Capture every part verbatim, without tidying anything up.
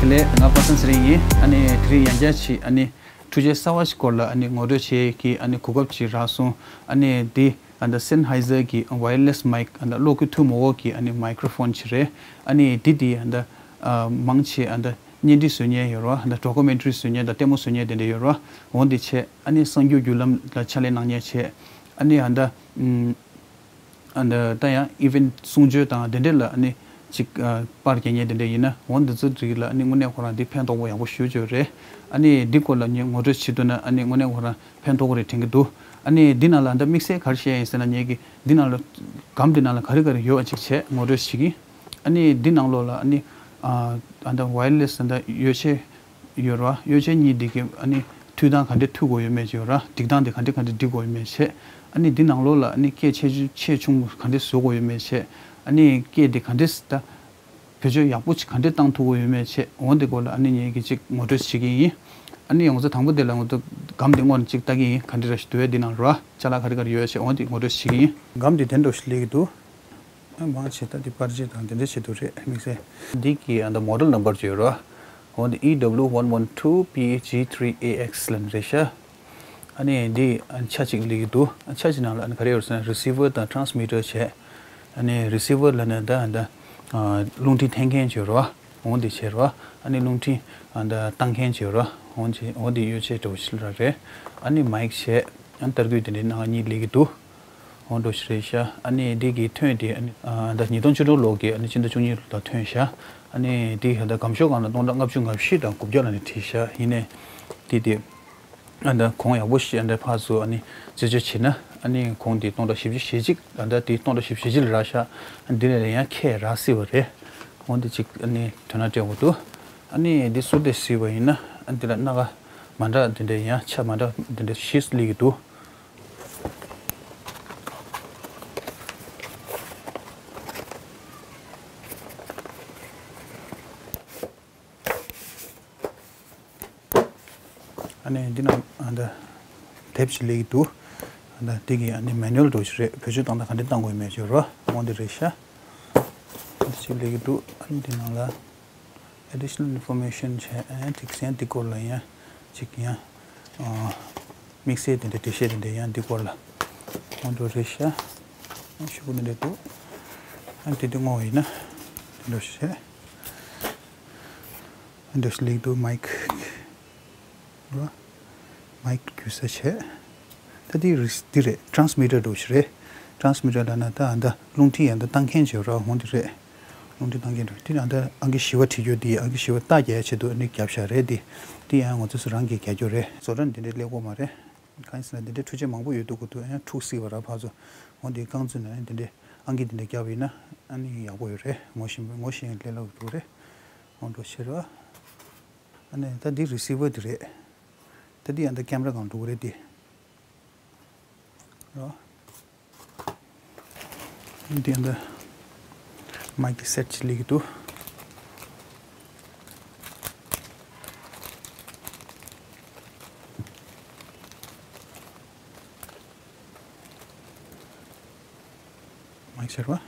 ལགས། ང་པ་སངས་ཚེ་རིང་ཡིན། ཨ་ནི་དེ་རིང་ཡང་བསྐྱར་ཅིག་ཨ་ནི་འཕྲུལ་ཆས་གསར་བ་ཞིག་སྐོར་ལ་ཨ་ནི་ངོ་སྤྲོད་བྱེད་ཀྱི་ཨ་ནི་གོ་སྐབས་ཅིག་རག་སོང་། ཨ་ནི་འདི་ཨ་ད་Sennheiser་གི་wireless mic་ཨ་ད་གློག་གི་ཐུར་མོ་འོག་གི་ཨ་ནི་microphone་ཅིག་རེད། ཨ་ནི་འདི་འདི་ཨ་ད་མང་ཆེ་ཨ་ད་བརྙན་འཕྲིན་བཟོ་མཁན་ཡོད་རེད་བ། ཨ་ད་documentary་བཟོ་མཁན་དང་ལྟད་མོ་བཟོ་མཁན་དེ་འདྲ་ཡོད་རེད་བ། འོ་འདི་བྱས་ཨ་ནི་གསར་འགྱུར་བརྒྱུད་ལམ་ལ་ཕྱག་ལས་གནང་མཁན་བྱས། ཨ་ནི་ཨ་ད་ཨམ། ཨ་ནི་ད་ཡང་event་གསུང་ཆོས་དང་དེ་འདྲས་ལ་ཨ་ནི་ཅིག་ཨ་པར་རྒྱག་མཁན་དེ་འདྲས་ཡིན་ན། འོ་འདི་ཚོ་རིགས་ལ་ཨ་ནི་དངོས་གནས་ཁོ་རང་འདི་ཕན་ཐོགས་པོ་ཡག་པོ་ཞེ་པོ་ཅིག་རེད། ཨ་ནི་འདི་སྐོར་ལ་ངས་ངོ་སྤྲོད་བྱེད་ཐུབ་ན་ཨ་ནི་དངོས་གནས་ཁོ་རང་ཕན་ཐོགས་ཀྱི་རེད་དྲན་གྱི་འདུག། ཨ་ནི་འདི་ནང་ལ་ཨ་ད་དམིགས་བསལ་ག་རེ་བཤད་ཡ་ཡིན་ཟེར་ན། ངས་ཀྱི་འདི་ནང་ལ་སྒམ་འདི་ནང་ལ་ག་རེ་ག་རེ་ཡོད་པ་ཅིག་བྱས་ངོ་སྤྲོད་བྱེད་ཀྱི་ཡིན། ཨ་ནི་འདི་ནང་ལོགས་ལ་ཨ་ནི་ཨ་ཨ་ད་wireless་ཨ་ད་ཡོ་ཆས་ཡོད་རེད་བ། ཡོ་ཆས་གཉིས་འདི་གི་ཨ་ནི་མཐུད་སྟངས་ག་འདྲས་མཐུད་དགོས་ཡོད་མེད་ཅིག་ཡོད་རེད་བ། སྒྲིག་སྟངས་དེ་ག་འདྲས་ག་འདྲས་སྒྲིག་དགོས་ཡོད་མེད་བྱས། ཨ་ནི་འདི་ནང་ལོགས་ལ་ཨ་ནི་སྐད་ཆེ་ཆུང་ཆེ་ཆུང་ག་འདྲས་བཟོ་དགོས་ཡོད་མེད་བྱས། ཨ་ནི་སྐད་དེ་ག་འདྲས་ད་བེད་སྤྱོད་ཡག་པོ་ཅིག་ག་འདྲས་བཏང་ཐུབ་ཀྱི་ཡོད་མེད་བྱས། འོ་འདི་སྐོར་ལ་ཨ་ནི་ངས་ཀྱི་ཅིག་ངོ་སྤྲོད་བྱེད་ཀྱི་ཡིན། ཨ་ནི་ང་ཚོ་དང་པོ་དེ་ལ་ང་ཚོ་སྒམ་དེ་སྔོན་ཅིག་ལྟ་གི་ཡིན། ག་འདྲས་ར་ཞིག་འདུག་བས། འདི་ནང་ལ་ར་ཅ་ལག་ག་རེ་ག་རེ་ཡོད་བྱས། འོ་འདི་ངོ་སྤྲོད་བྱེད་ཀྱི་ཡིན། སྒམ་དེ་དེ་འདྲ་ཞིག་སླེབས་ཀྱི་འདུག། མང་ཆེ་ད་འདི་པར་ཆས་དང་དེ་འདྲ་ཆེད་དུ་རེད། དམིགས་བསལ་འདི་གི་ཨ་ད་model number་ཅིག་ཡོད་ར། འོ་འདི་E W one one two P G three A X་ལབ་ནི་རེད་ཤག། ཨ་ནི་འདི་ཨ་ཆ་གཅིག་སླེབས་ཀྱི་འདུག། ཨ་ཆ་གཅིག་ནང་ལ་ཨ་ནི་ག་རེ་ཡོད་ཟེར་ན་receiver་དང་transmitter་བྱས། ཨ་ནི་receiver་ལབ་ན་ད་ཨ་ད་ཨ་རླུང་འཕྲིན་འཐེན་མཁན་ཅིག་ཡོད་ར། འོ་འདི་བྱས་ར། ཨ་ནི་རླུང་འཕྲིན་ཨ་ད་བཏང་མཁན་ཅིག་ཡོད་ར། འོ་འདི་འོ་འདི་ཡོ་ཆས་འདྲ་བོ་ཞིག་ར་རེད། ཨ་ནི་མའིག་བྱས། ཨ་ནི་ཏར་སྐུད་དེ་འདྲའི་སྣ་ཁ་གཉིས་སླེབས་ཀྱི་འདུག། འོ་འདྲ་ཞིག་རེད་ཤག། ཨ་ནི་འདི་གི་ཐོན་དེ་ཨ་ནི་ཨ་ད་ཉིས་སྟོང་བཅུ་དྲུག་ལོ་གི་ཨ་ནི་སྤྱི་ཟླ་བཅུ་གཉིས་ལ་ཐོན་ཤག། ཨ་ནི་འདི་ཨ་ད་སྒམ་ཤོག་སྒང་ལ་སྟོང་ཕྲག་ལྔ་བཅུ་ང་བཞི་དང་དགུ་བརྒྱ་ལ་ནི་བྲིས་ཤག། ཡིན་ནའི་འདི་དེ་ཨ་ད་གོང་ཡག་པོ་ཞིག་ཨ་ད་ཕར་ཚུར་ཨ་ནི་རྩད་གཅོད་བྱས་ན་ཨ་ནི་གོང་དེ་སྟོང་ཕྲག་བཞི་བཅུ་ཞེ་གཅིག། ཨ་ད་དེ་སྟོང་ཕྲག་བཞི་བཅུ་ཞེ་གཅིག་ལ་རག་ཤག། ཨ་འདི་ལས་ཡང་ཁྱད་རག་སྲིད་པ་རེད། འོ་འདི་གཅིག་ཨ་ནི་དོ་སྣང་སྤྲད་དགོས་འདུག། ཨ་ནི་འདི་ཟུར་དེ་གཟིགས་པ་ཡིན་ན་ཨ་འདི་ལ་སྣ་ཁ་མ་འདྲ་དེ་འདྲ་ཡང་ཆ་མ་འདྲ་དེ་འདྲ་བཞི་སླེབས་ཀྱི་འདུག། ཨ་ནི་འདི་ནང་ཨ་འདི་དེབ་ཞིག་སླེབས་ཀྱི་འདུག། ཨ་འདི་འདི་གི་ཨ་ནི་མེ་ནུ་ཨལ་འདྲ་བོ་ཞིག་རེད། བེད་སྤྱོད་བཏང་སྟངས་ག་འདྲ་བཏང་དགོས་མེད་ཅིག་རོ། འོ་འདི་རེད་ཤག། འདི་ཞིག་སླེབས་ཀྱི་འདུག། ཨ་ནི་འདི་ནང་ལ། Additional information བྱས། ཨ་ནི་ཐིག་ཟན་འདི་སྐོར་ལ་ཡང་ཅིག་ཡང་ཨ་དམིགས་བསལ་དེ་འདྲ་འགྲེལ་བཤད་དེ་འདྲ་ཡང་འདི་སྐོར་ལ་འོ་འདྲ་རེད་ཤག། ཨ་ཤུ་གུ་འདི་འདྲ་འདུག། ཨ་ནི་དེ་འདི་བསྔོ་བ་ཡིན་ན་འདི་འདྲ་བྱས། ཨ་ནི་འདི་འདྲ་སླེབས་འདུག། མའིག་རོ། མའིག་རྒྱུ་ས་བྱས། ད་འདི་རི་འདི་རེད། transmitter་འདྲ་བོ་ཞིག་རེད། transmitter་ལབ་ན་ད་ཨ་ད་རླུང་འཕྲིན་ཡང་ད་བཏང་མཁན་ཅིག་ར། འོ་འདི་རེད། རླུང་འཕྲིན་བཏང་མཁན་འདྲ་བོ། འདི་ཨ་ད་ཨང་ཀི་བཞི་པ་བྲིས་རྒྱུ་འདི། ཨང་ཀི་བཞི་པ་རྟགས་རྒྱག་ཡ་ཆེད་དུ་ཨ་ནི་བརྒྱབ་བཞག་རེད་འདི། འདི་ཡང་ང་ཚོ་སུ་རང་གིས་རྒྱག་རྒྱུ་རེད། བཟོ་གྲྭ་འདི་འདྲའི་སླེབས་ཀྱི་ཡོད་མ་རེད། གང་ཡིན་ཟེར་ན་འདི་འདྲའི་འཕྲུལ་ཆས་མང་པོ་ཡོད་འདུག་གོ། དུ་ཡང་འཁྲུག་སྲིད་པ་ར། ཕར་ཚུར་འོ་འདི་རྐང་བཙུགས་ནས་འདི་འདྲའི་ཨང་ཀི་འདི་འདྲ་བརྒྱབ་པ་ཡིན་ན་ཨ་ནི་ཡག་པོ་ཡོད་རེད། ངོ་ཤེས་ངོ་ཤེས་ཡང་ལས་སླ་པོ་འདུག་རེད། འོ་འདྲ་བོ་ཞིག་རེད་བ། ཨ་ནི་ད་འདི་receiver་འདི་རེད། ད་འདི་ཡང་ད་ཀེམ་ར་སྒང་འགྲོ་གི་རེད་འདི། རོ། འདི་ཡང་ད་མའིག་གི་སེཊ་ཅིག་སླེབས་ཀྱི་འདུག། མའིག་ཟེར་བ།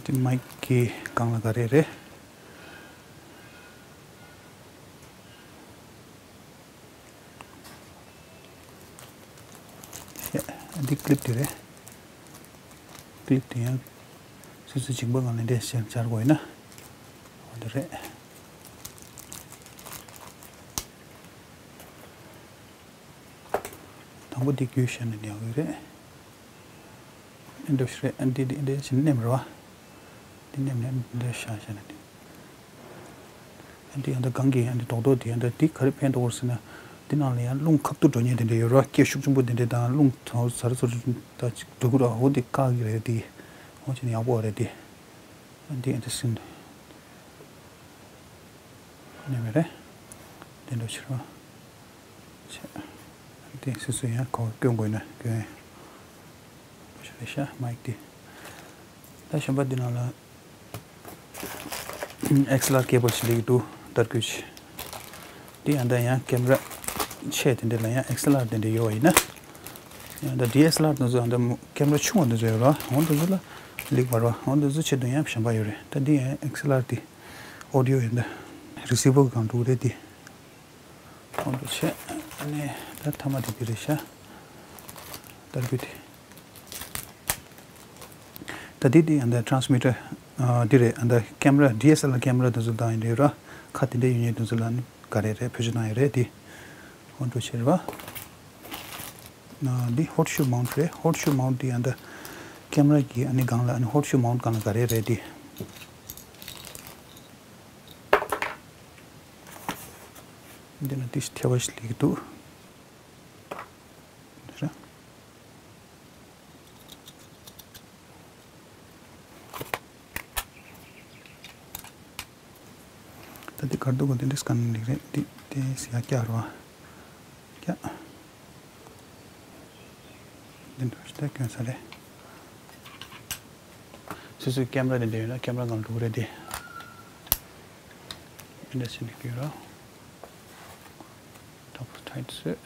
འདི་མའིག་གི་སྒང་ལ་ག་རེ་རེད། ཡ། འདི་ཀི་ལིབ་དེ་རེད། ཀི་ལིབ་དེ་ཡང་སོ་སོའི་མཇིང་པ་སྒང་ལ་འདྲེས་བྱས་སྦྱར་དགོས་ཡིན་ན་འོ་འདི་རེད། དང་པོ་འདི་བརྒྱུད་བཞག་ན་ཡག་གི་རེད། ཨེ་འདྲ་ཞིག་རེད། ཨ་འདི་འདི་འདི་ཕྱིན་མནན་རེད་བ། འདི་མནན་ནས་འདི་བཞག་བཞག་ན་འདི། ཨ་འདི་ཡང་ད་གང་གི་ཨ་འདི་རྡོག་རྡོག་འདི་ཡང་ད་འདི་ག་རེ་ཕན་ཐོགས་ཟེར་ན། འདི་ནང་ལ་ཡང་རླུང་ཁ་ཐུག་འགྲོ་མཁན་དེ་འདྲ་ཡོད་རེད་བ། སྐད་ཤུགས་ཆེན་པོ་དེ་འདྲ་དང་རླུང་ཐོག་ཟར་ཟུར་ད་ཅིག་འགྲོ་གི་རེད་བ། འོ་འདི་བཀག་གི་རེད་འདི། འོ་བྱས་ནས་ཡག་པོ་རེད་འདི། ཨ་འདི་ཨ་འདི་ཟིན། ནས་མེད་རེད། དེ་འདྲ་ཕྱིར་བ། ཆེ། དེ་སོ་སོ་ཡང་གོ་སྐྱོན་དགོས་ན་སྐྱོན། ཤ་མའིག་དེ། ད་གཞན་པ་འདི་ནང་ལ་ཨེག་སི་ཨེལ་ཨར་ཀེ་བལ་ཞིག་སླེབས་ཀྱི་འདུག། ཏར་སྐུད་ཅིག། འདི་ཡང་ད་ཡང་ཀེམ་ར་ཆེ་དེ་འདྲ་ལ་ཡང་ཨེག་སི་ཨེལ་ཨར་དེ་འདྲ་ཡོད་པ་ཡིན་ན། ཡང་ད་ཌི་ཨེསི་ཨེལ་ཨར་དེ་ཚོ་ཡང་ད་ཀེམ་ར་ཆུང་བ་དེ་ཚོ་ཡོད་ར། འོ་དེ་ཚོ་ལ་ལིག་བར་བ། འོ་དེ་ཚོ་ཆེད་དུ་ཡང་གཞན་པ་ཡོད་རེད། ད་འདི་ཡང་ཨེགསི་ཨེལ་ཨར་དེ་ཨོ་ཌི་ཡོ་ཡིན། ད་རི་སི་བར་སྒང་འགྲོ་གི་རེད་དེ། འོ་དེ་བྱས། ཨ་ནི་ད་མཐའ་མ་དེ་འདི་རེད་ཤག་ཏར་སྐུད་དེ། ད་འདི་འདི་ཡང་ད་ཊ་རན་སི་མི་ཊར་འདི་རེད། ཨ་ད་ཀེམ་ར་ཌི་ཨེསི་ཨེལ་ཨར་ཀེམ་ར་དེ་ཚོ་བཏང་ཡིན་རེད་ར། ཁ་དེ་འདྲ་ཡོད་མཁན་དེ་ཚོ་ལ་ནི་ག་རེ་རེད། བེད་སྤྱོད་གནང་ཡོད་རེད་དེ། འོ་དེ་བྱས་རེད་བ། ཨ་འདི་ཧོར་ཤུ་མའུན་ཊི་རེད། ཧོར་ཤུ་མའུན་ཊི་འདི་ཨ་འདི་ཀེམ་ར་གི་ཨ་ནི་སྒང་ལ། ཨ་ནི་ཧོར་ཤུ་མའུན་ཊི་སྒང་ལ་ག་རེ་རེད་འདི། འདི་ན་ཏིས་ཐེ་བ་ཞིག་ལེགས་འདུག་ར། ད་འདི་གར་འདུག་གོ། འདི་འདྲས་ག་ནས་ལེགས་རེད། འདི་དེ་ཡ་སྐྱ་ར་བ་སྐྱ། འདི་འདྲ་ཞིག་ད་སྐྱོན་ས་རེད། སོ་སོའི་ཀེམ་ར་དེ་འདྲ་ཡོད་ན་ཀེམ་ར་སྒང་འགྲོ་གི་རེད་དེ། འདི་འདྲ་བྱས་ནས་སྐྱོན་ར། ད་བུ་ཐའི་ཚོད་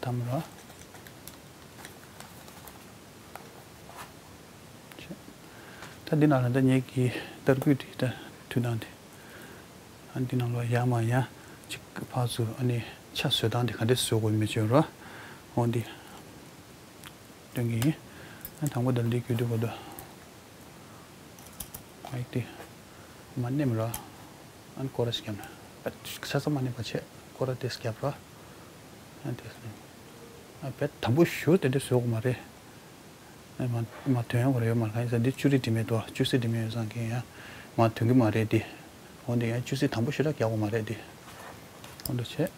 དམ་ར། ད་འདི་ནང་ལ་ད་ངེད་ཀྱི་ཏར་སྐུད་དེ་ད་མཐུད་སྟངས་དེ། ཨ་འདི་ནང་ལ་ཡར་མར་ཡང་གཅིག་ཕར་ཚུར། ཨ་ནི་ཆ་བཟོ་སྟངས་དེ་ག་འདྲས་བཟོ་དགོས་མེད་ཅོ་ར། འོ་འདི་སྟོན་གྱི་ཡིན། ཨ་དང་པོ་ད་འདི་སྐུད་དུས་གོ་ད། ཨ་ཡིག་དེ་མ་ནེམ་ར། ཨན་ཀོ་ར་སྐྱབས་ན། ཨ་ཆ་ས་མ་ནེམ་པ་བྱས། ཀོ་ར་དེ་སྐྱབས་ར། ཨན་དེ་སྐྱབས། ཨ་བེད་དམ་པོ་ཞུ་དེ་འདྲ་བཟོ་དགོས་མ་རེད། ཨ་མ་མ་དོན་ཡོང་གི་རེད་ཡོད་མ་རེད། གང་ཡིན་ཟེར་འདི་ཅུ་རི་དྲི་མེད་དོ། ཅུ་སི་དྲི་མེད་ཡོད་ཙང་གིན་ཡང་མ་དོན་གི་མ་རེད་དེ། འོ་འདི་ཡང་ཅུ་སི་དམ་པོ་ཞེ་དྲག་རྒྱག་དགོས་མ་རེད་དེ། འོ་འདུག་བྱས།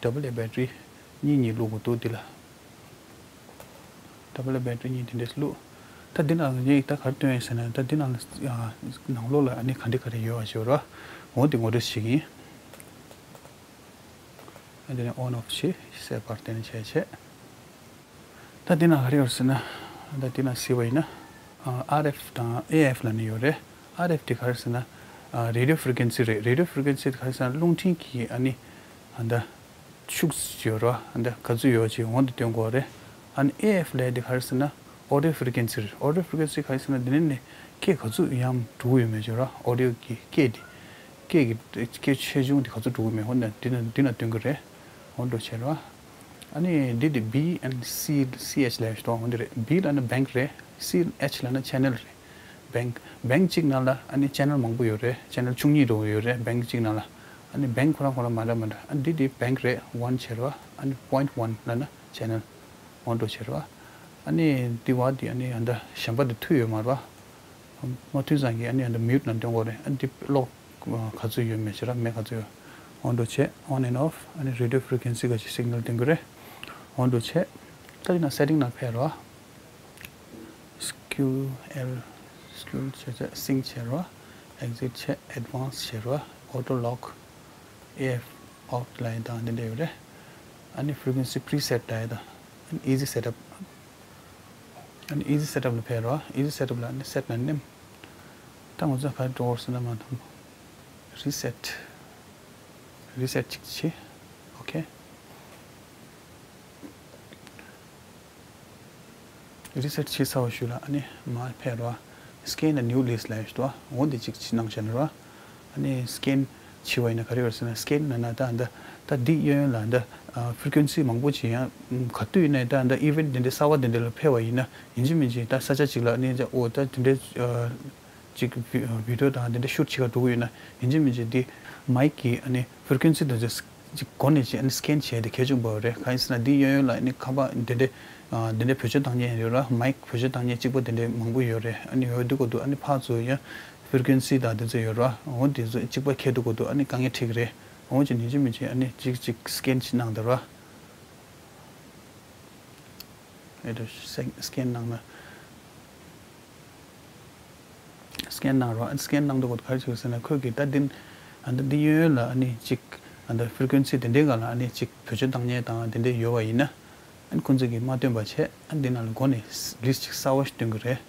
ཌབ་བལ་ཨེ་བེ་ཊི་རི་གཉིས་གཉིས་བླུག་དགོས་འདུག་འདི་ལ། ཌབ་བལ་བེ་ཊི་རི་གཉིས་དེ་འདྲས་བླུགས། ད་འདི་ནང་ལ་ངས་ད་ག་རེ་སྟོན་ཡིན་ཟེར་ན། ད་འདི་ནང་ལ་ཨ་ནང་ལོགས་ལ་ཨ་ནི་ག་འདྲ་ག་རེ་ཡོད་པ་ཞིག་ར། འོ་འདི་ངོ་སྤྲོད་བྱེད་ཀྱི་ཡིན། ཨ་འདི་ནས་ཨོན་ཨོཕ་བྱེད། གསལ་བར་བསྟན་བྱས་བྱས། ད་འདི་ནང་ག་རེ་ཡོད་ཟེར་ན། ད་འདི་ནང་གཟིགས་པ་ཡིན་ན། ཨ་ཨར་ཨེཕ་དང་ཨེ་ཨེཕ་ལབ་ནས་ཡོད་རེད། ཨར་ཨེཕ་དེ་ག་རེ་ཟེར་ན། ཨ་རེ་ཌི་ཡོ་ཧྥི་རི་ཀུན་སི་རེད། རེ་ཌི་ཡོ་ཧྥི་རི་ཀུན་སི་དེ་ག་རེ་ཟེར་ན་རླུང་འཕྲིན་གྱི་ཨ་ནི་ཨ་ད་ཤུགས་ཡོད་རེད་བ། ཨ་ད་ག་ཚོད་ཡོད་ཅིག་འོ་འདི་སྟོན་གྱི་རེད། ཨ་ནི་ཨེ་ཨེཕ་ལབ་དེ་ག་རེ་ཟེར་ན་ཨོ་ཌི་ཡོ་ཧྥི་རི་ཀུན་སི་རེད། ཨོ་ཌི་ཡོ་ཧྥི་རི་ཀུན་སི་ག་རེ་ཟེར་ན་འདི་ནས་ནས་སྐད་ག་ཚོད་ཡང་འགྲོ་གི་ཡོད་མེད་ཅིག་རེད་བ། ཨོ་ཌི་ཡོ་གི་སྐད་དེ། སྐད་ཀྱི་སྐད་ཆེ་ཆུང་དེ་ག་ཚོད་འགྲོ་གི་མེད་འོ་ན་འདི་ན་འདི་ན་སྟོན་གྱི་རེད། འོ་འགྲོ་བྱས་རེད་བ། ཨ་ནི་འདི་དེ་བི་ཨེན་སི་སི་ཨེཆ་ལབ་ཞིག་འདུག་འོ་འདི་རེད། བི་ལབ་ན་བེང་ཀི་རེད། སི་ཨེཆ་ལབ་ན་ཆེ་ནལ་རེད། བེང་ཀི་བེང་ཀི་གཅིག་ནང་ལ་ཨ་ནི་ཆེ་ནལ་མང་པོ་ཡོད་རེད། ཆེ་ནལ་བཅུ་གཉིས་འགྲོ་གི་ཡོད་རེད་བེང་ཀི་གཅིག་ནང་ལ། ཨ་ནི་བེང་ཀི་ཁོ་རང་ཁོ་རང་མ་འདྲ་མ་འདྲ། ཨ་ནི་འདི་དེ་བེང་ཀི་རེད། ཝན་བྱས་རེད་བ། ཨ་ནི་པོ་ཡིན་ཊི་ཝན་ལབ་ན་ཆེ་ནལ། འོ་འགྲོ་བྱས་རེད་བ། ཨ་ནི་འདི་བ་འདི་ཨ་ནི་ཨ་ད་གཞན་པ་འདི་མཐུད་ཡོད་མ་རེད་བ། མ་མཐུད་ཙང་གི་ཨ་ནི་ཨ་ད་མིའུ་ཊི་ནང་སྟོན་དགོས་རེད། ཨ་འདི་གློག་ག་ཚོད་ཡོད་མེད་ཅིག་ར་མེད་ག་ཚོད་ཡོད། འོ་འགྲོ་བྱས་on and off། ཨ་ནི་རེ་ཌི་ཡོ་ཧྥི་རི་ཀུན་སི་ག་ཅིག་སིག་ནལ་སྟོན་གྱི་རེད། འོ་འགྲོ་བྱས། ད་འདི་ན་སེ་ཊིང་ནང་ཕེབས་རོགས། སི་ཀིའུ་ཨེལ་སི་ཀིའུ་ཨེལ་བྱས་བྱས་སིང་བྱས་རོགས། ཨེག་ཟིཊ་བྱས་ཨེཌ་ཝན་སི་བྱས་རོགས། ཨོ་ཊོ་ལོག་ཨེ་ཨེཕ་ཨོཕ་ལབ་ཡ་དང་འདི་འདྲ་ཡོད་རེད། ཨ་ནི་ཕི་རི་ཀུན་སི་པི་རི་སེ་ཊི་ལབ་ཡ་དང་། ཨ་ནི་ཨི་ཟི་སེ་ཊི་ཨེཕ། ཨ་ནི་ཨི་ཟི་སེ་ཊི་ཨེཕ་ལ་ཕེབས་རོགས། ཨི་ཟི་སེ་ཊི་ཨེཕ་ལ་ཨ་ནི་སེ་ཊི་ལ་ནེམ། ད་ང་ཚོ་ག་རེ་འགྲོ་དགོས་ཟེར་ན་མ་འདུག་རི་སེ་ཊི། རི་སེ་ཊི་ཅིག་བྱེད། ཨོ་ཁེ། རི་སེ་ཊི་བྱས་ཚར་བ་ཞུ་ལ་ཨ་ནི་མར་ཕེབས་རོགས། སི་ཀེན་ཨེནཌ་ནིའུ་ལིསཊ་ལབ་ཡ་ཞིག་འདུག་འོ་འདི་གཅིག་གནང་བཞག་ན་རོགས། ཨ་ནི་སི་ཀེན་བྱས་པ་ཡིན་ན་ག་རེ་ཡོད་ཟེར་ན། སི་ཀེན་ལབ་ན་ད་ད་ད་འདི་གཡས་གཡོན་ལ་ད་ཕི་རི་ཀུན་སི་མང་པོ་ཅིག་ཡང་ག་དུས་ཡིན་ནའི་ད་ད་ཨི་ཝེན་ཊི་འདི་འདྲའི་གསར་བ་འདི་འདྲ་ལ་ཕེབས་པ་ཡིན་ན་ཡིན་གཅིག་མིན་གཅིག་ད་ས་ཆ་གཅིག་ལ་ཨ་ནི་ད་འོ་ད་འདི་འདྲའི་ཅིག་བི་བི་ཌི་ཡོ་དང་འདི་འདྲ་ཤུཊ་བྱེད་ག་འགྲོ་གི་ཡོད་ན་ཡིན་གཅིག་མིན་གཅིག་འདི་མའིག་གི་ཨ་ནི་ཕི་རི་ཀུན་སི་དེ་ཚོ་ཅིག་སྒོ་ནས་ཅིག་ཨ་ནི་སི་ཀེན་བྱས་ཏེ་གལ་ཆེན་པོ་རེད། གང་ཡིན་ཟེར་ན་འདི་གཡས་གཡོན་ལ་ཨ་ནི་ཁ་པར་འདི་འདྲའི་ཨ་འདི་འདྲའི་བེད་སྤྱོད་བཏང་མཁན་ཡོད་ར། མའིག་བེད་སྤྱོད་བཏང་མཁན་གཅིག་པ་འདི་འདྲའི་མང་པོ་ཡོད་རེད། ཨ་ནི་ཡོད་དུས་གོ་དུས་ཨ་ནི་ཕར་ཚུར་ཡང་ཕི་རི་ཀུན་སི་དང་དེ་ཚོ་ཡོད་ར། འོ་དེ་ཚོ་གཅིག་པ་ཁེལ་དུས་གོ་དུས་ཨ་ནི་དཀའ་ངལ་འཕྲད་ཀྱི་རེད། འོ་ཅིག་ཡིན་གཅིག་མིན་གཅིག་ཨ་ནི་ཅིག་ཅིག་སི་ཀེན་ཅིག་གནང་དང་ར། ཨེ་འདྲ་སི་ཀེན་གནང་ན། སི་ཀེན་གནང་རོགས། སི་ཀེན་གནང་དུས་ག་རེ་བྱེད་ཟེར་ན་ཁོས་ཀྱིས་ད་འདི་ཨ་ད་འདི་གཡས་གཡོན་ལ་ཨ་ནི་ཅིག་ཨ་ད་ཕི་རི་ཀུན་སི་དེ་འདྲའི་སྒང་ལ་ཨ་ནི་ཅིག་བེད་སྤྱོད་བཏང་མཁན་དང་དེ་འདྲ་ཡོད་པ་ཡིན་ན་ཨ་ནི་ཁོང་ཚོ་གིས་མ་སྟོན་པ་བྱས་ཨ་འདི་ནང་ལ་སྒོ་ནས་ལིསཊ་ཅིག་གསར་པ་ཞིག་སྟོན་གྱི་རེད།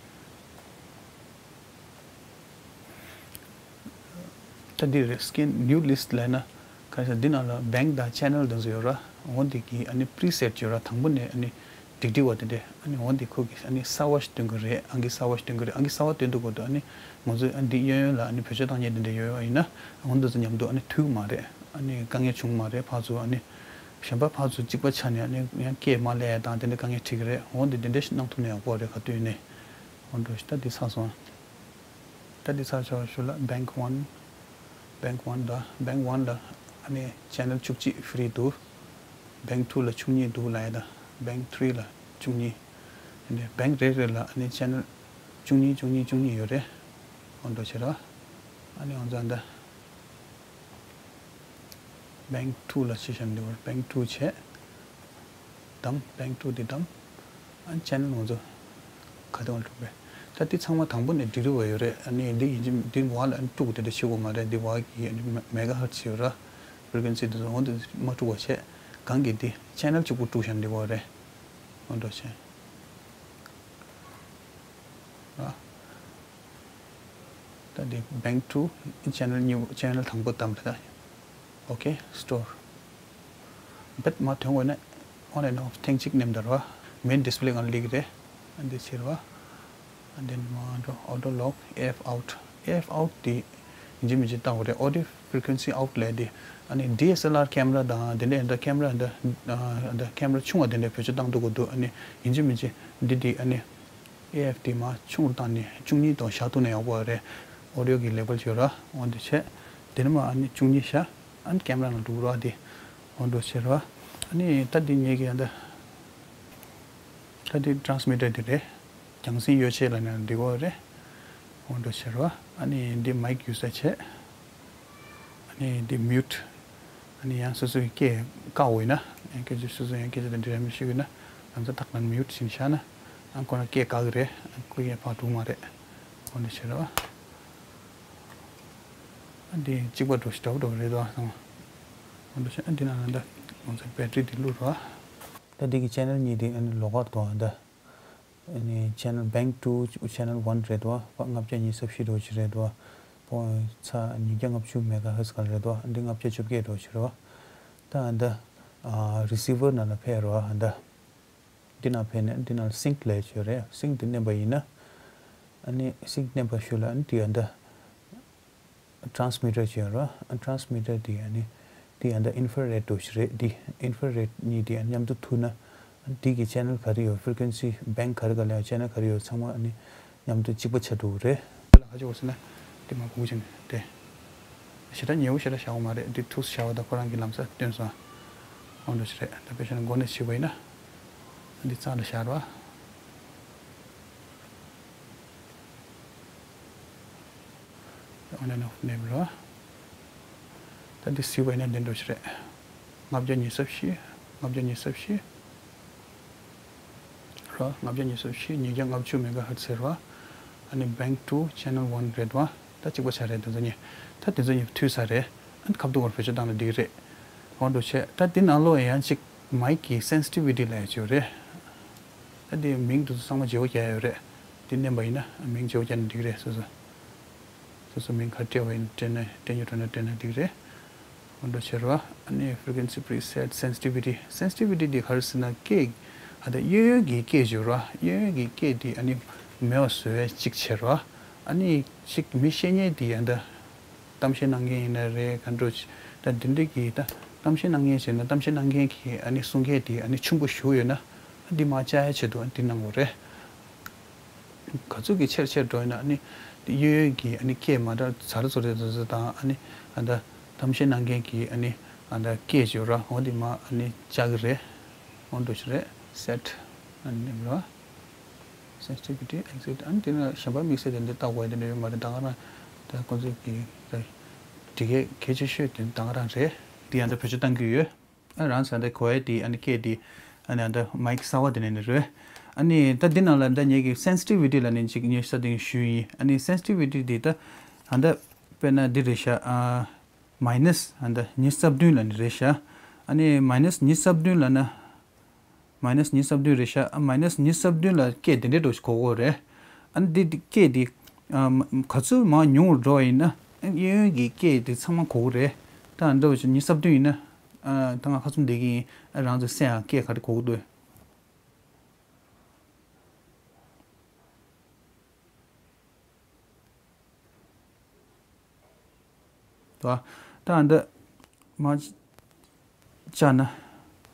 ད་འདི་རེད། སི་ཀེན་ནིའུ་ལིསཊ་ལབ་ན་ག་རེ་ཟེར། འདི་ནང་ལ་བེང་ཀི་དང་ཆེ་ནལ་དེ་ཚོ་ཡོད་ར། འོ་འདི་གི་ཨ་ནི་པི་རི་སེ་ཊི་ཡོད་ར། དང་པོ་ནས་ཨ་ནི་ སྒྲིག་སྒྲིག་པ་དེ་འདྲས། ཨ་ནི་འོ་འདི་ཁོ་གིས་ཨ་ནི་གསར་པ་ཞིག་སྟོན་གི་རེད། ཨང་ཀི་གསར་པ་ཞིག་སྟོན་གི་རེད། ཨང་ཀི་གསར་པ་སྟོན་དུས་སྐབས་དུ་ཨ་ནི་ང་ཚོས་ཨ་འདི་གཡས་གཡོན་ལ་ཨ་ནི་བེད་སྤྱོད་བཏང་མཁན་དེ་འདྲས་ཡོད་ཡོད་ཡིན་ན། འོ་འདི་ཚོ་མཉམ་དུ་ཨ་ནི་མཐུན་མ་རེད། ཨ་ནི་དཀའ་ངལ་བྱུང་མ་རེད། ཕར་ཚུར་ཨ་ནི་གཞན་པ་ཕར་ཚུར་གཅིག་པ་ཆགས་ནས་ཨ་ནི་ཡང་སྐད་མ་སླེབས་ཡ་དང་དེ་འདྲས་དཀའ་ངལ་འཕྲད་གི་རེད། འོ་འདི་འདི་འདྲས་ཞིག་གནང་ཐུབ་ན་ཡག་པོ་རེད། ག་དུས་ནས། འོ་འགྲོ་ཞིག་ད་འདི་ཚར་སོང་། ད་འདི་ཚར་ཆོག་ཞུ་ལ། Bank One, Bank One ད་Bank One ལ་ཨ་ནི་channel བཅུ་གཅིག་free འདུག Bank Two ལ་བཅུ་གཉིས་འདུག་ལབ་ཡ་ད། Bank Three ལ་བཅུ་གཉིས། ཨ་ནི་bank རེ་རེ་ལ་ཨ་ནི་channel བཅུ་གཉིས་བཅུ་གཉིས་བཅུ་གཉིས་ཡོད་རེད། འོ་འགྲོ་བྱེད་ར། ཨ་ནི་ང་ཚོ་ཨ་ད། Bank Two ལ་ཕྱི་བཤམས་འདི་བར་Bank Two བྱས། དམ། Bank Two འདི་དམ། ཨ་channel ང་ཚོ་ག་དེ་བར་འགྲོ་བས། ད་འདི་ཚང་མ་དང་པོ་ནས་འབྲི་རུ་བ་ཡོད་རེད། ཨ་ནི་འདི་ཡིན་གཅིག་འདི་བར་ལ་ཨ་ནི་དཀྲུག་དེ་འདྲ་བྱེད་དགོས་མ་རེད། འདི་བར་གྱི་ཨ་ནི་megahertz ཡོད་ར། frequency འདི་ཚོ་འོ་འདི་མ་དཀྲུག་པ་བྱས། གང་གི་འདི་channel གཅིག་པུ་དཀྲུག་བཤམས་འདི་བར་རེད། འོ་འགྲོ་བྱས། ད་འདི་Bank Two channel གཉིས་པོ་channel དང་པོ་བདམས་རེད་ད། Okay, store. བེད་མ་ཐོན་དགོས་ན་on and off ཐེངས་གཅིག་ནེམ་དར་བ། main display སྒང་ལ་ལིག་རེད། ཨ་འདི་ཕྱིར་བ། ཨ་འདི་མ་འགྲོ། auto lock, A F out. A F out དེ་ཡིན་གཅིག་མིན་གཅིག་བཏང་དགོས་རེད། Audio frequency out ལས་དེ་ཨ་ནི་ཌི་ཨེས་ཨེལ་ཨར་ཁེམ་ར་དང་དེ་འདྲའི་འདྲ་ཁེམ་ར་འདྲ་འདྲ་ཁེམ་ར་ཆུང་བ་དེ་འདྲ་བེད་སྤྱོད་བཏང་འདུག་གོ་འདུག་ཨ་ནི་ཡིན་གཅིག་མིན་གཅིག་འདི་འདི་ཨ་ནི། ཨེ་ཨེཕ་དེ་མར་ཆུང་རུ་བཏང་ནས་བཅུ་གཉིས་དང་བཞག་ཐུབ་ན་ཡག་པོ་རེད། ཨོ་ཌི་ཡོ་གི་ལེ་བལ་བྱོས་ར། འོ་འདི་བྱས། དེ་ནས་མར་ཨ་ནི་བཅུ་གཉིས་བཞག་ཨ་ནི་ཀེམ་ར་ནང་འགྲོ་ར་དེ། འོ་འདི་བྱས་ར། ཨ་ནི་ད་འདི་ངེད་ཀྱི་ཨ་ད། ད་འདི་ཊ་རན་སི་མི་ཊར་དེ་རེད། རྒྱང་སྲིང་ཡོ་ཆས་ལ་ནི་འགྲིག་གོ་རེད། འོ་འདི་བྱས་ར། ཨ་ནི་འདི་མའིག་ཡུ་ས་བྱས། ཨ་ནི་འདི་མིའུ་ཊི། ཨ་ནི་ཡང་སོ་སོའི་སྐད་བཀག་འོས་ན། ཡང་སྐད་ཆ་སོ་སོ་ཡང་སྐད་ཆ་དེ་འདྲ་ཡང་མི་ཤེས་འོས་ན། ལམ་སང་ཐག་ལ་མིའུ་ཊི་བྱིན་བཞག་ན། ཨ་ཁོ་རང་སྐད་བཀག་གི་རེད། ཨ་ཁོ་སྐད་ཕར་འགྲོ་གི་མ་རེད། འོ་འདི་བྱས་ར། ཨ་འདི་གཅིག་པ་འགྲོ་ཞིག་འདྲ་པོ་འདྲ་པོ་རེད་དོ་ཨ་ཚང་མ། འོ་འདི་བྱས་ཨ་འདི་ནང་ལ་འདི་ང་ཚོ་བེ་ཊི་རི་འདི་བླུགས་ར། ད་འདི་གི་ཅེ་ནལ་གཉིས་འདི་ཨ་ནི་ལོགས་ཀར་འདུག་ཨ་འདི། ཨ་ནི་ཅེ་ནལ་བེང་ཊུ་ཅེ་ནལ་ཝན་རེད་དོ། ལྔ་བརྒྱ་ཉི་ཤུ་རྩ་བཞི་འདྲ་པོ་ཅིག་རེད་དོ། པོ་ཚ་ཉིས་བརྒྱ་ལྔ་བཅུ་མེ་ག་ཧེར་ཊི་སྒང་རེད་དོ། འདི་ལྔ་བརྒྱ་བཅོ་བརྒྱད་འདྲ་པོ་ཅིག་རེད་བ། ད་ཨ་འདི་ཨ་རི་སི་ཝར་ནང་ལ་ཕེབས་རེད་བ། ཨ་འདི་འདི་ནང་ཕེབས་ནས་འདི་ནང་སིང་ལབ་ཡ་ཅིག་ཡོད་རེད། སིང་འདི་མནན་པ་ཡིན་ན། ཨ་ནི་སིང་མནན་པ་ཞུ་ལ་ཨ་ནི་འདི་ཨ་འདི། ཊ་རན་སི་མི་ཊར་ཅིག་ཡོད་རེད་བ། ཊ་རན་སི་མི་ཊར་དེ་ཨ་ནི་དེ་ཨ་ད་ཨིན་ཕ་རེ་ཌི་འདྲ་པོ་ཞིག་རེད། དེ་ཨིན་ཕ་རེ་ཌི་གཉིས་དེ་ཨ་ནི་མཉམ་དུ་ཐུག་ན་དེ་གི་ཅེ་ནལ་ག་རེ་ཡོད། ཕི་རི་ཀུ་ཨེན་སི་བེང་ག་རེ་ག་ལ་ཡོད། ཅེ་ནལ་ག་རེ་ཡོད་ཚང་མ་ཨ་ནི་མཉམ་དུ་གཅིག་པ་ཆགས་འགྲོ་གི་རེད། ཁྱོད་ལ་ག་ཅིག་འོ་ཟེར་ན་དེ་མ་གོ་གི་བྱས་ནས་དེ་ཞེ་དྲག་ཉེ་བོ་ཞེ་དྲག་བཞག་གི་མ་རེད། དེ་ཐུགས་སུ་བཞག་པ་དང་ཁོ་རང་གི་ལམ་སང་སྟོན་སོང་། འོ་འདྲ་པོ་ཞིག་རེད། ད་དཔེ་བཞག་ན་མགོ་ནས་བྱས་པ་ཡིན་ན་འདི་རྩ་ལ་བཞག་རེད་བ། ཨོན་ཨེན་ཨོཕ་ནེམ་ར། ད་འདི་གཟིགས་པ་ཡིན་ན་འདི་འདྲ་པོ་ཞིག་རེད། ལྔ་བརྒྱ་ཉི་ཤུ་རྩ་བཞི། ལྔ་བརྒྱ་ཉི་ཤུ་རྩ་བཞི། ར། ལྔ་བརྒྱ་ཉི་ཤུ་རྩ་བཞི་ཉིས་བརྒྱ་ལྔ་བཅུ་མེ་ག་ཧར་ཊི་ཟེར་བ། ཨ་ནི་བེང་ཊུ་ཅེ་ནལ་ཝན་རེད་བ། ད་གཅིག་པ་ཆགས་རེད། དེ་ཚོ་གཉིས། ད་དེ་ཚོ་གཉིས་མཐུད་ས་རེད། ཨ་ནི་ཁ་ཐུག་བར་བེད་སྤྱོད་བཏང་ན་འགྲིག་གི་རེད། འོ་འདྲ་པོ་བྱས། ད་འདི་ནང་ལོགས་ཡང་གཅིག་མའིག་གི་སེན་སི་ཊི་བི་ཊི་ལབ་ཡ་ཅིག་ཡོད་རེད། ད་འདི་མིང་དེ་ཚོ་ཚང་མ་བརྗེ་པོ་རྒྱག་ཡ་ཡོད་རེད། འདི་མནན་པ་ཡིན་ན་མིང་བརྗེ་པོ་རྒྱག་ན་འགྲིག་གི་རེད། སོ་སོ་སོ་སོ་མིང་ག་རེ་སྤྲད་པ་ཡིན་སྤྲད་ན་སྤྲད་རྒྱུ་འགྲོ་ན་སྤྲད་ན་འགྲིག་གི་རེད། འོ་འདྲ་པོ་བྱས་ར། ཨ་ནི་ཕི་རི་ཀུ་ཨེན་སི་པི་རི་སེ་ཊི། སེན་སི་ཊི་བི་ཊི། སེན་སི་ཊི་བི་ཊི་འདི་ག་རེ་ཟེར་ན་སྐད་ཨ་ད་གཡས་གཡོན་གྱི་སྐད་ཅིག་ཡོད་ར། གཡས་གཡོན་གྱི་སྐད་འདི་ཨ་ནི་མེད་པ་བཟོ་ཡ་གཅིག་བྱས་ར། ཨ་ནི་གཅིག་མི་བཤད་མཁན་འདི་ཨ་ད་གཏམ་བཤད་གནང་མཁན་ཡིན་ན་རེད། ག་འདྲ་པོ་ཅིག་ད་འདི་འདྲ་གི་ད་གཏམ་བཤད་གནང་མཁན་བྱས་ན་གཏམ་བཤད་གནང་མཁན་གྱི་ཨ་ནི་གསུང་སྐད་དེ་ཨ་ནི་ཆུང་པོ་ཞིག་ཡོད་ན་ཨ་འདི་མར་བཅག་ཡ་ཆེད་དུ་ཨ་འདི་གནང་དགོས་རེད། ག་ཚོད་ཀྱི་ཆེར་ཆེར་འགྲོ་ཡིན་ན་ཨ་ནི་འདི་གཡས་གཡོན་གྱི་ཨ་ནི་སྐད་མ་འདྲ་ཛ་ར་ཛོ་རེ་ཛོ་ཛོ་དང་ཨ་ནི་ཨ་ད་གཏམ་བཤད་གནང་མཁན་གྱི་ཨ་ནི་ཨ་ད་སྐད་ཅིག་ཡོད་ར། འོ་འདི་མར་ཨ་ནི་བཅག་གི་རེད། འོ་འདྲ་པོ་ཞིག་རེད། སེ་ཊི་ཨ་ནི་ནེམ་ར། སེན་སི་ཊི་བི་ཊི་ཨེག་ཟེག་ཊི། ཨ་ནི་དེ་ནས་གཞན་པ་དམིགས་བསལ་དེ་འདྲ་བལྟ་དགོས་དེ་འདྲ་ཡོད་མ་རེད། ད་ག་རང་ད་ཁོང་ཚོ་གི་ད་སྒྲིག་གི་གལ་ཆེ་ཤོས་དེ་ད་ག་རང་རེད། དེ་ཡང་ད་བེད་སྤྱོད་གཏང་གི་ཡོད། ཨ་རང་ས་ད་གོ་ཡ་དེ་ཨ་ནི་སྐད་དེ་ཨ་ནི་ད་མའིག་གསར་པ་དེ་ནས་ནི་རེད། ཨ་ནི་ད་འདི་ནང་ལ་ད་ངེད་ཀྱི་སེན་སི་ཊི་བི་ཊི་ལ་ནི་ཅིག་ངས་ས་དེང་ཞུས་ཡིན། ཨ་ནི་སེན་སི་ཊི་བི་ཊི་དེ་ད་ཨ་ད་དཔེར་ན་འདི་རེད་ཤག་ཨ་མའི་ནས་ཨ་ད་ཉི་ཤུ་རྩ་བདུན་ལ་ནི་རེད་ཤག་ཨ་ནི་མའི་ནས་ཉི་ཤུ་རྩ་བདུན་ལ་ན། མའི་ནས་ཉི་ཤུ་རྩ་བདུན་རེད་ཤག་ཨ་མའི་ནས་ཉི་ཤུ་རྩ་བདུན་ལ་སྐད་དེ་འདྲའི་འདྲ་པོ་ཞིག་གོ་གི་རེད། ཨ་ནི་འདི་འདི་སྐད་འདི་ཨ་ག་ཚོད་མར་ཉུང་རུ་འགྲོ་བ་ཡིན་ན་ཨ་གཡས་གཡོན་གྱི་སྐད་འདི་ཚང་མ་གོ་གི་རེད། ད་འདྲ་པོ་ཞིག་ཉི་ཤུ་རྩ་བདུན་ཡིན་ན་ཨ་ད་ང་ཁ་ཚུམ་བསྡད་ཀྱི་ཡིན། ཨ་རང་ཚོ་གསན་ཨ་སྐད་ག་རེ་གོ་གི་འདུག་ད་ད་ཨ་འདི་མ་བཅག་ན་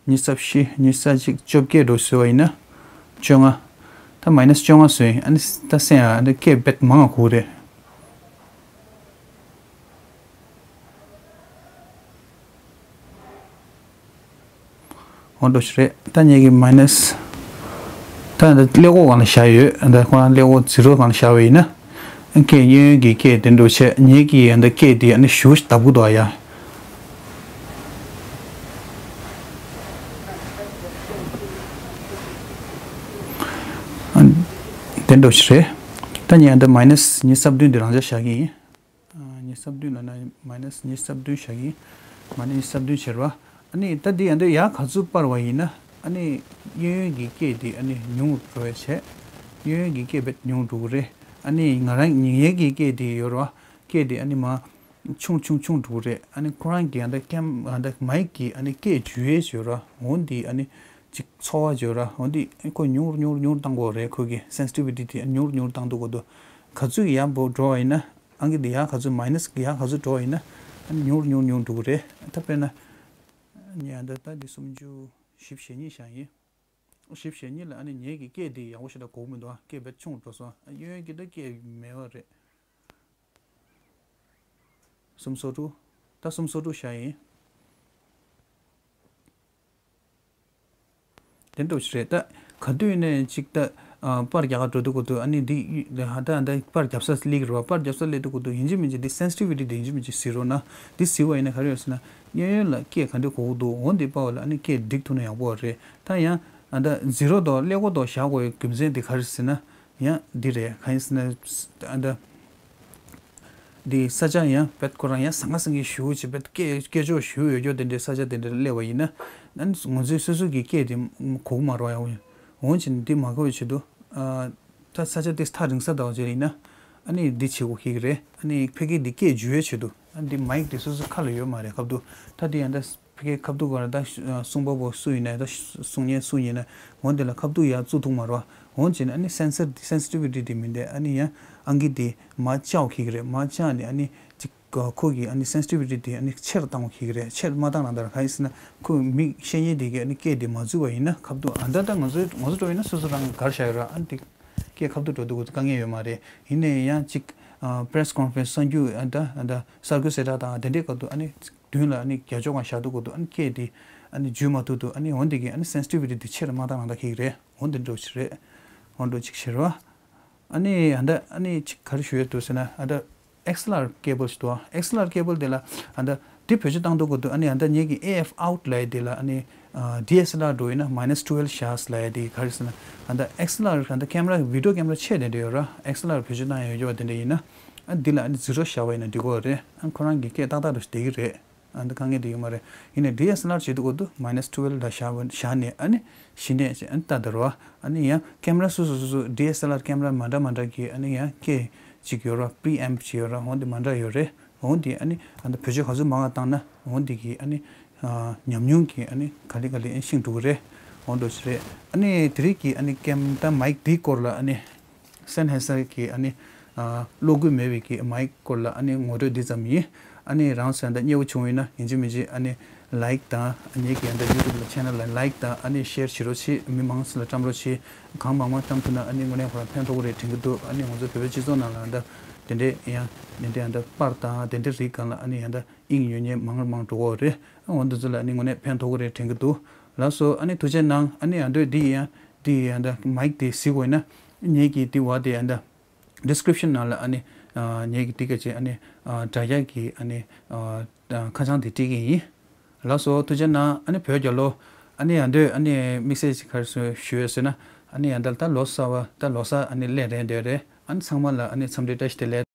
ཉི་ཤུ་རྩ་བཞི། ཉི་ཤུ་རྩ་གཅིག་བཅོ་བརྒྱད་འགྲོ་བཟོས་པ་ཡིན་ན་བཅོ་ལྔ། ད་མའི་ནས་བཅོ་ལྔ་བཟོས་ཡིན། ཨ་ནི་ད་སེམས་ཨ་འདི་སྐད་རྦད་མང་ང་གོ་གི་རེད། འོ་འདྲ་ཞིག་རེད། ད་ངེད་ཀྱི་མའི་ནས་ད་འདི་ཀླད་ཀོར་སྒང་ལ་བཞག་ཡོད། ད་ཁོ་རང་ཀླད་ཀོར་ཛི་རོ་སྒང་ལ་བཞག་པ་ཡིན་ན། སྐད་གཡས་གཡོན་གྱི་སྐད་དེ་འདྲ་བྱས། ངེད་ཀྱི་ད་སྐད་དེ་ཨ་ནི་ཞུ་ཞིག་བཏབ་དགོས་འདུག་ཡ། དེ་འདྲ་ཞིག་རེད། ད་ངས་ད་མའི་ནས་ཉི་ཤུ་རྩ་བདུན་འདི་རང་འཇགས་བཞག་གི་ཡིན། ཉི་ཤུ་རྩ་བདུན་ལབ་ན་མའི་ནས་ཉི་ཤུ་རྩ་བདུན་བཞག་གི། མ་ནས་ཉི་ཤུ་རྩ་བདུན་བྱས་རེད་བ། ཨ་ནི་ད་འདི་ཡང་འདི་ཡར་ག་ཚོད་སྤར་བ་ཡིན་ན་ཨ་ནི་གཡས་གཡོན་གྱི་སྐད་དེ་ཨ་ནི་ཉུང་རུ་འགྲོ་བའི་ཆེད། གཡས་གཡོན་གྱི་སྐད་རྦད་ཉུང་རུ་འགྲོ་གི་རེད། ཨ་ནི་ང་རང་ངེད་ཀྱི་སྐད་དེ་ཡོད་རེད་བ། སྐད་དེ་ཨ་ནི་མར་ཆུང་ཆུང་ཆུང་འགྲོ་གི་རེད། ཨ་ནི་ཁོ་རང་གི་ཨ་ད་ཀེམ་ཨ་ད་མའིག་གི་ཨ་ནི་སྐད་འཇུ་ཡས་ཡོད་རེད་བ། འོ་འདི་ཨ་ནི་ཅིག་ཚོར་བ་ཡོད་རེད་བ། འོ་འདི་ཁོ་ཉུང་རུ་ཉུང་རུ་ཉུང་རུ་བཏང་དགོས་རེད། ཁོ་གི་སེན་སི་ཊི་བི་ཊི་དེ་ཨ་ཉུང་རུ་ཉུང་རུ་བཏང་སྡོད་དགོས་འདུག་ག་ཚོད་ཡར་འགྲོ་བ་ཡིན་ན། ཨང་ཀི་འདི་ཡར་ག་ཚོད་མའི་ནས་ཡར་ག་ཚོད་འགྲོ་བ་ཡིན་ན་ཨ་ནི་ཉུང་རུ་ཉུང་རུ་ཉུང་རུ་འགྲོ་གི་རེད། ད་དཔེར་ན་ངས་ད་ལྟ་འདི་སུམ་ཅུ་བཞི་བཅུ་ཞེ་གཉིས་བཞག་ཡིན། བཞི་བཅུ་ཞེ་གཉིས་ལ་ཨ་ནི་ངེད་ཀྱི་སྐད་འདི་ཡག་པོ་ཞེ་དྲག་གོ་གི་མི་འདུག་ཨ་སྐད་རྦད་ཆུང་འགྲོ་སོང་། ཨ་གཡས་གཡོན་གྱི་ད་སྐད་མེད་པ་རེད། སུམ་སོ་དྲུག་ད་སུམ་སོ་དྲུག་བཞག་ཡིན། དེ་འདྲ་ཞིག་རེད། ད་ག་དུས་ནས་ཅིག་ད་ཨ་པར་རྒྱག་ག་འགྲོ་དུས་སྐབས་དུ་ཨ་ནི་འདི་ཧ་ད་ད་པར་རྒྱབ་ས་སླེབས་ཀྱི་རེད་བ། པར་རྒྱབ་ས་སླེབས་དུས་སྐབས་དུ་ཡིན་གཅིག་མིན་གཅིག་འདི་སེན་སི་ཊི་བི་ཊི་འདི་ཡིན་གཅིག་མིན་གཅིག་གཟིགས་རོགས་གནང་། འདི་གཟིགས་པ་ཡིན་ན་ག་རེ་ཡོད་ཟེར་ན། གཡས་གཡོན་ལ་སྐད་ག་འདྲ་གོ་གི་འདུག་འོ་འདི་པར་བ་ལ་ཨ་ནི་སྐད་འགྲིག་ཐུབ་ན་ཡག་པོ་རེད། ད་ཡང་ཨ་ད་ཛི་རོ་དང་ཀླད་ཀོར་དང་བཞག་དགོས་ཡའི་རྒྱུ་མཚན་འདི་ག་རེ་ཟེར་ན། ཡང་འདི་རེད། གང་ཡིན་ཟེར་ན་ཨ་ད། འདི་ས་ཆ་ཡང་རྦད་ཁོ་རང་ཡང་ཟང་ངེ་ཟིང་ངེ་ཞེ་པོ་ཅིག་རྦད་སྐད་སྐད་ཅོར་ཞེ་པོ་ཡོད་རྒྱུ་དེ་འདྲའི་ས་ཆ་དེ་འདྲར་སླེབས་པ་ཡིན་ན། ཨ་ནི་ང་ཚོའི་སོ་སོ་གི་སྐད་དེ་གོ་གི་མ་རེད་བ། ཡང་འོན་ཀྱང་འདི་མ་གོ་བའི་ཆེད་དུ་ཨ་ད་ས་ཆ་དེ་ཐག་རིང་ས་དང་བཅས་ཡིན་ན་ཨ་ནི་འདི་བྱེད་དགོས་ཀྱི་རེད། ཨ་ནི་ཕ་གི་འདི་སྐད་འཇུ་བའི་ཆེད་དུ་ཨ་འདི་མའིག་དེ་སོ་སོ་ཁ་ལ་ཡོད་མ་རེད། སྐབས་དུ་ད་འདི་ཡང་ད། ཕ་གིའི་ཁ་ཐུག་ག་རེ་ད་གསུང་པ་པོ་སུ་ཡིན་ན་ད་གསུང་མཁན་སུ་ཡིན་ན་འོན་དེ་ལ་ཁ་ཐུག་ཡར་བཙུགས་ཐུབ་མ་རེད་བ། འོན་ཅེ་ན་ཨ་ནི་སེན་སར་སེན་སི་ཊི་བི་ཊི་དེ་མི་འདེ་ཨ་ནི་ཡང་ཨང་ཀི་དེ་མར་བཅག་ཁེག་རེད། མར་བཅག་ནས་ཨ་ནི་ཅིག་ཁོ་གི་ཨ་ནི་སེན་སི་ཊི་བི་ཊི་དེ་ཨ་ནི་ཆེར་བཏང་ཁེག་རེད། ཆེར་མ་བཏང་ན་ད་ག་ཡིན་ཟེར་ན་ཁོ་མིག་ཤེས་ཉེན་དེ་གི་ཨ་ནི་སྐད་དེ་མ་བཙུགས་པ་ཡིན་ན་ཁ་ཐུག་ཨ་ད་ད་ང་ཚོའི་ང་ཚོ་འགྲོ་ཡིན་ན་སོ་སོ་རང་གི་གར་བཞག་ཡོད་ར། ཨ་ནི་དེ་སྐད་ཁ་ཐུག་འགྲོ་དུས་དཀའ་ངལ་ཡོད་མ་རེད། ཡིན་ནའི་ཡང་ཅིག་པེ་རེ་སི་ཀོན་ཕ་རེན་སི་གསར་འགྱུར་ཨ་ད་ཨ་ད་སར་ཀུ་ལ་ཟེར་ད་དང་དེ་འདྲའི་སྐབས་དུ་ཨ་ནི། མདུན་ལ་ཨ་ནི་རྒྱབ་ཕྱོགས་སྒང་བཞག་དུས་སྐབས་དུ་ཨ་ནི་སྐད་དེ་ཨ་ནི་འཇུ་མ་ཐུབ་དུས་ཨ་ནི་འོ་འདི་གི་ཨ་ནི་སེན་སི་ཊི་བི་ཊི་དེ་ཆེར་མ་བཏང་ན་ད་ཁེག་རེད། འོ་འདི་འདྲ་ཅིག་རེད། འོ་འདྲ་ཅིག་བྱེད་རོགས། ཨ་ནི་ཨ་ད་ཨ་ནི་ཅིག་ག་རེ་ཞུ་ཡས་འདུག་ཟེར་ན་ཨ་ད་ཨེག་སི་ཨེལ་ཨར་ཀེ་བལ་ཞིག་འདུག་ཨེག་སི་ཨེལ་ཨར་ཀེ་བལ་དེ་ལ་ཨ་ད་དེ་བེད་སྤྱོད་བཏང་དུས་སྐབས་དུ་ཨ་ནི་ཨ་ད་ངེད་ཀྱི་ཨེ་ཨེཕ་ཨའུཊ་ལབ་ཡས་དེ་ལ་ཨ་ནི་ཌི་ཨེས་ཨེལ་ཨར་འགྲོ་ཡིན་ན་མའི་ནས་ཊུ་ཝེལ་བཞག་ལབ་ཡས་དེ་ག་རེ་ཟེར་ན་ཨ་ད་ཨེག་སི་ཨེལ་ཨར་ཨ་ད་ཀེམ་ར་བི་ཌི་ཡོ་ཀེམ་ར་ཆེ་དེ་འདྲ་ཡོད་ར། ཨེག་སི་ཨེལ་ཨར་བེད་སྤྱོད་བཏང་ཡས་ཡོད་རྒྱུ་བ་དེ་འདྲ་ཡིན་ན་ཨ་འདི་ལ་ཨ་ནི་ཛི་རོ་བཞག་པ་ཡིན་ན་འགྲིག་གི་རེད། ཨ་ཁོ་རང་གི་སྐད་ཏག་ཏག་རུ་བསྡད་ཀྱི་རེད། ཨ་འདི་དཀའ་ངལ་དེ་ཡོད་མ་རེད། ཡིན་ནའི་ཌི་ཨེས་ཨེལ་ཨར་བྱེད་དུས་སྐབས་དུ་མའི་ནས་ཊུ་ཝེལ་ལ་བཞག་བཞག་ནས་ཨ་ནི་གཞི་ནས་ཨ་ནི་ལྟ་དར་བ། ཨ་ནི་ཡང་ཀེམ་ར་སོ་སོ་སོ་སོ་ཌི་ཨེས་ཨེལ་ཨར་ཀེམ་ར་མ་འདྲ་མ་འདྲ་གི་ཨ་ནི་ཡང་སྐད་ཅིག་ཡོད་ར། པི་རི་ཨེམ་ཅིག་ཡོད་ར། འོ་འདི་མ་འདྲ་ཡོད་རེད། འོ་འདི་ཨ་ནི་ཨ་ནི་བེད་སྤྱོད་ག་ཚོད་མང་བ་བཏང་ན་འོ་འདི་གི་ཨ་ནི་ཉམས་མྱོང་གི་ཨ་ནི་ག་ལེ་ག་ལེ་ཨ་ནི་ཤིང་འགྲོ་གི་རེད། འོ་འདྲ་ཞིག་རེད། ཨ་ནི་དེ་རིང་གི་ཨ་ནི་ཀེམ་ད་མའིག་འདིའི་སྐོར་ལ་ཨ་ནི། སེན་ཧེ་སར་གྱི་ཨ་ནི་ཨ་གློག་སྐུད་མེད་པའི་གི་མའིག་སྐོར་ལ་ཨ་ནི་ངོ་སྤྲོད་འདི་ཙམ་ཡིན། ཨ་ནི་རང་ཚོས་ད་མཉེས་པོ་བྱུང་ཡིན་ན་ཡིན་གཅིག་མིན་གཅིག་ཨ་ནི་ལའིག་དང་ངེད་ཀྱི་ད་ཡུ་ཊུབ་ལ་ཆེ་ནལ་ལ་ལའིག་དང་ཨ་ནི་ཤེར་བྱེད་རོགས་བྱེད། མི་མང་ཚོ་ལ་བཀྲམ་རོགས་བྱེད། གང་མང་མང་བཀྲམ་ཐུབ་ན་ཨ་ནི་དངོས་གནས་ཁོ་རང་ཕན་ཐོགས་ཀྱི་རེད་དྲན་གྱི་འདུག་ཨ་ནི་ང་ཚོ་བོད་པའི་སྤྱི་ཚོགས་ནང་ལ་ད་དེ་འདྲའི་ཡང་དེ་འདྲའི་ད་པར་དང་དེ་འདྲའི་རིགས་སྒང་ལ་ཨ་ནི་ཡང་ད་དབྱིངས་ཡོད་མཁན་མང་རུ་མང་འགྲོ་གི་རེད། ཨ་འོ་འདི་ཚོ་ལ་ཨ་ནི་དངོས་གནས་ཕན་ཐོགས་ཀྱི་རེད་དྲན་གྱི་འདུག་ལགས་སོ། ཨ་ནི་ཐུགས་རྗེ་གནང་། ཨ་ནི་ཡང་འདོད་འདི་ཡང་འདི་ཡང་ད་མའིག་དེ་གཟིགས་དགོས་ན་ངེད་ཀྱི་འདི་བ་དེ་ཡང་ད་ཌི་སི་ཀི་རིབ་ཤན་ནང་ལ་ཨ་ནི་ངེད་ཀྱི་འདི་ག་ཅིག་ཨ་ནི་དྲ་རྒྱ་གི་ཨ་ནི་ཁ་བྱང་དེ་སྤྲད་ཀྱི་ཡིན། ལགས་སོ། ཐུགས་རྗེ་གནང་། ཨ་ནི་བོད་རྒྱལ་ལོ། ཨ་ནི་ཡང་འདོད་ཨ་ནི་དམིགས་བསལ་ཅིག་ག་རེ་ཞུ་ཡོད་ཟེར་ན་ཨ་ནི་ཡང་ད་ད་ལོ་གསར་བ་ད་ལོ་གསར་ཨ་ནི་སླེབས་རན་འདོད་རེད། ཨ་ནི་ཚང་མ་ལ་ཨ་ནི་འཚམས་འདྲི་བཀྲ་ཤིས་བདེ་ལེགས།